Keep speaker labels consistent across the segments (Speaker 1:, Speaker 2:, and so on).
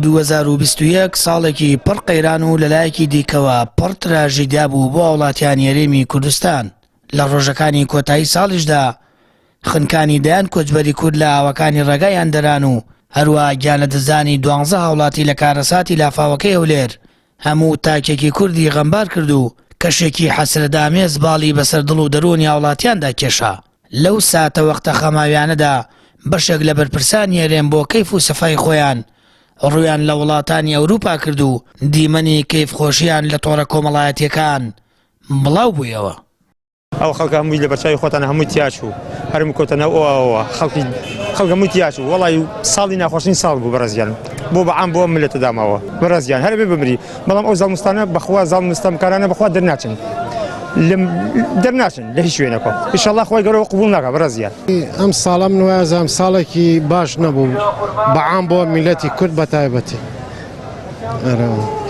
Speaker 1: 2021 ساڵێکی پڕ قەیران و لەلایەکی دیکەوە پڕ تراژیدیا بوو بۆ هاوڵاتیانی هەرێمی کوردستان. لە ڕۆژەکانی کۆتایی ساڵیشدا خنکانی دەیان کۆچبەری کورد لە ئاوەکانی ڕێگای هەندەران و هەروەها گیانلەدەستدانی دوانزە هاوڵاتی لە کارەساتی لافاوەکەی هەولێر هەموو تاکێکی کوردی غەمبار کرد و کەشێکی حەسرەتئامێز باڵی بەسەر دڵ و دەروونی هاوڵاتیاندا کێشا. لەو ساتەوەختە خەماویانەدا بەشێک لە بەرپرسانی هەرێم بۆ کەیف و سەفای خۆیان ڕوویان لە وڵاتانی ئەوروپا کرد و دیمەنی کەیفخۆشییان لە تۆڕە کۆمەڵایەتییەکان بڵاو بوویەوە.
Speaker 2: ئەو خەڵکە هەمووی لەبەرچاوی خۆتان هەمووی تیاچوو هەرم کەوتە ناو ئەو ئاوەوە خەڵکی خەڵک هەمووی تیاچوو وەڵی ساڵی ناخۆشترین ساڵ بوو بەڕێزیان بۆ بە عام بۆ ئەم ملەتە داماوە بەڕێزیان هەر بێ بمری بەڵام ئەو زاڵمستانە بەخوا زاڵمستەمکارانە بەخوا دەرناچن دەرناچن لە هیچ شوێنەکە ئیشەڵا خۆی گەورە قبوڵ ناکا بەڕێزیان.
Speaker 3: ئەم ساڵە من وایزانم ساڵێکی باش نەبوو بە عام بۆ میلەتی کورد بە تایبەتی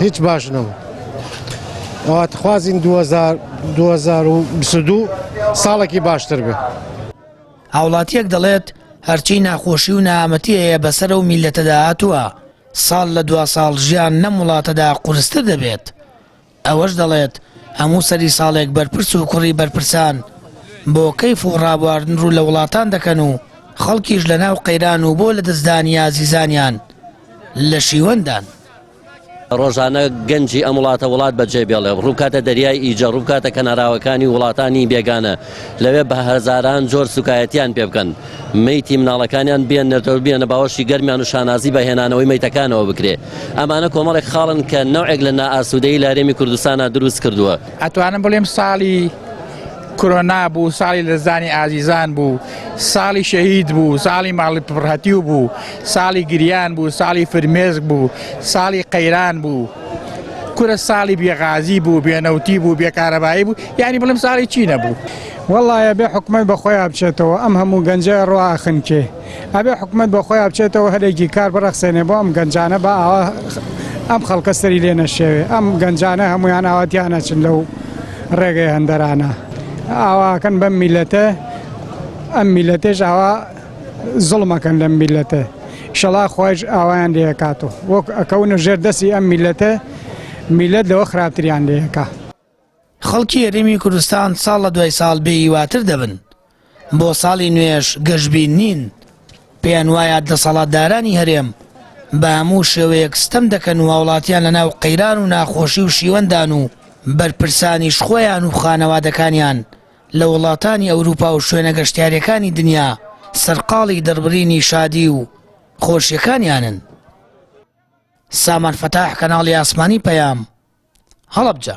Speaker 3: هیچ باش نەبوو ئاواتخوازین 2022 ساڵێکی باشتر بێ.
Speaker 1: هاوڵاتییەک دەڵێت، هەرچی ناخۆشی و نەهامەتی هەیە بەسەر ئەو میللەتەدا هاتووە، ساڵ لە دوا ساڵ ژیان لەم وڵاتەدا قورستر دەبێت. ئەوەش دەڵێت، هەموو سەری ساڵێک بەرپرس و کوڕی بەرپرسان بۆ کەیف و ڕابواردن ڕوو لە وڵاتان دەکەن و خەڵکیش لەناو قەیران و بۆ لەدەستدانی ئازیزانیان لە شیوەندان.
Speaker 4: ڕۆژانە گەنجی ئەم وڵاتە وڵات بەجێ بێڵێ، ڕووبکاتە دەریای ئیجە، ڕووبکاتە کەناراوەکانی وڵاتانی بێگانە، لەوێ بە هەزاران جۆر سوکایەتیان پێ بکەن، مەیتی مناڵەکانیان بێنێتەوە بێنە باوەشی گەرمیان و شانازی بە هێنانەوەی مەیتەکانەوە بکرێ. ئەمانە کۆمەڵێک خاڵن کە نەوعێک لە نائاسوودەیی لە هەرێمی کوردستانا دروست کردووە.
Speaker 5: ئەتوانم بڵێم ساڵی کرۆنا بوو، ساڵی لەدەستدانی ئازیزان بوو، ساڵی شەهید بوو، ساڵی ماڵی پڕهەتیو بوو، ساڵی گریان بوو، ساڵی فرمێسک بوو، ساڵی قەیران بوو، کورە ساڵی بێغازی بوو، بێنەوتی بوو، بێکارەبایی بوو، یانی بڵێم ساڵی چی نەبوو.
Speaker 3: وەڵا ئەبێ حکومەت بە خۆیا بچێتەوە ئەم هەموو گەنجە ڕوا ئەخنکێ ئەبێ حکومەت بە خۆیا بچێتەوە هەلێکی کار بڕەخسێنێ بۆ ئەم گەنجانە با ئاوا ئەم خەڵکە سەری لێ نەشێوێ ئەم گەنجانە هەمویان ئاوا تیا نەچن لەو ڕێگەی هەندەرانە ئاواکەن بەم میلەتە ئەم میلەتێش ئاوا زوڵمەکەن لەم میلەتە ئیشەڵا خوایش ئاوایان لێ ئەکاتەوە وەک ئەکەونە ژێر دەستی ئەم میلەتە میلەت لەوە خراپتریان لێ ئەکا.
Speaker 1: خەڵکی هەرێمی کوردستان ساڵ لە دوای ساڵ بێ هیواتر دەبن، بۆ ساڵی نوێش گەشبین نین، پێیان وایە دەسەڵاتدارانی هەرێم بە هەموو شێوەیەک ستەم دەکەن و هاوڵاتیان لەناو قەیران و ناخۆشی و شیوەندان و بەرپرسانیش خۆیان و خانەوادەکانیان لە وڵاتانی ئەوروپا و شوێنە گەشتیاریەکانی دنیا سەرقاڵی دەربڕینی شادی و خۆشیەکانیانن. سامان فەتاح کەناڵی ئاسمانی پەیام، هەڵەبجە.